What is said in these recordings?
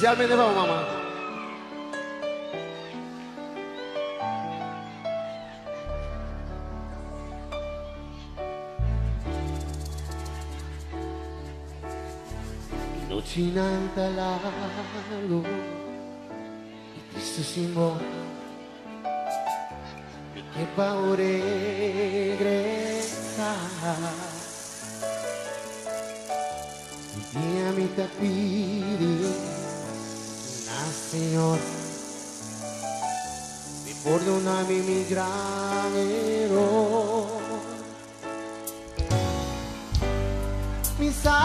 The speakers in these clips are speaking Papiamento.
Especialmente pa bo mama. Nochinan ta largo y triste sin bo. Mi ke pa bo regresa. Mi dia mi ta pidi na Señor Mi pordona mi mi gran eror. Mi sa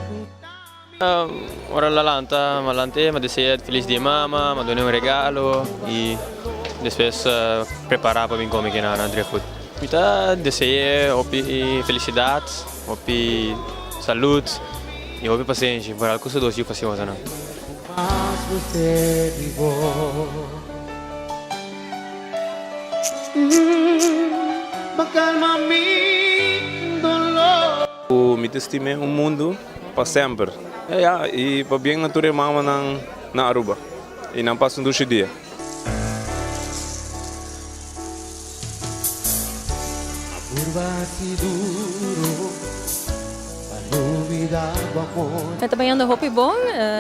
ku ta mi. Ora la lanta, m'a lant'é, m'a desea felis dia mama, m'a dun'é un regalo y despues prepara pa bin come kina na Driftwood. Mi ta dese'é hopi felicidad, hopi salud y hopi pasenshi, por cu su dos yu fasiosonan. Ku mi ta stim'é un mundu pa semper. Ya, i pabien na tur e mamanan na Aruba i nan pasa un dushi dia. E ta bayando hopi bon,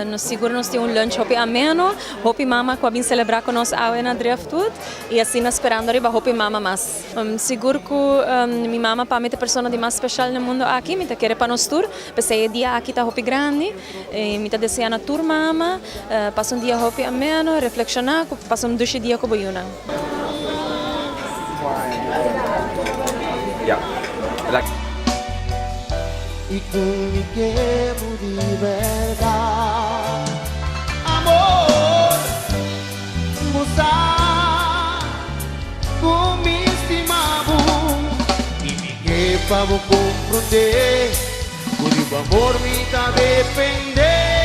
nos sigur nos tin un lunch hopi ameno, hopi mama cu a bin celebra cu nos awe na Driftwood y asina sperando riba hopi mama mas. Sigur cu mi mama pa mi ta e persona di mas special na mundo aki, mi ta kere pa nos tur, p'esey e dia aki ta hopi grandi y mi ta desea na tur mama pasa un dia hopi ameno, reflexiona cu pasa un dushi dia cu bo yunan. Y cu mi kebo di berdad amor bo sa cu mi stima bo y mi ke pa bo comprende cu di bo amor mi ta depende.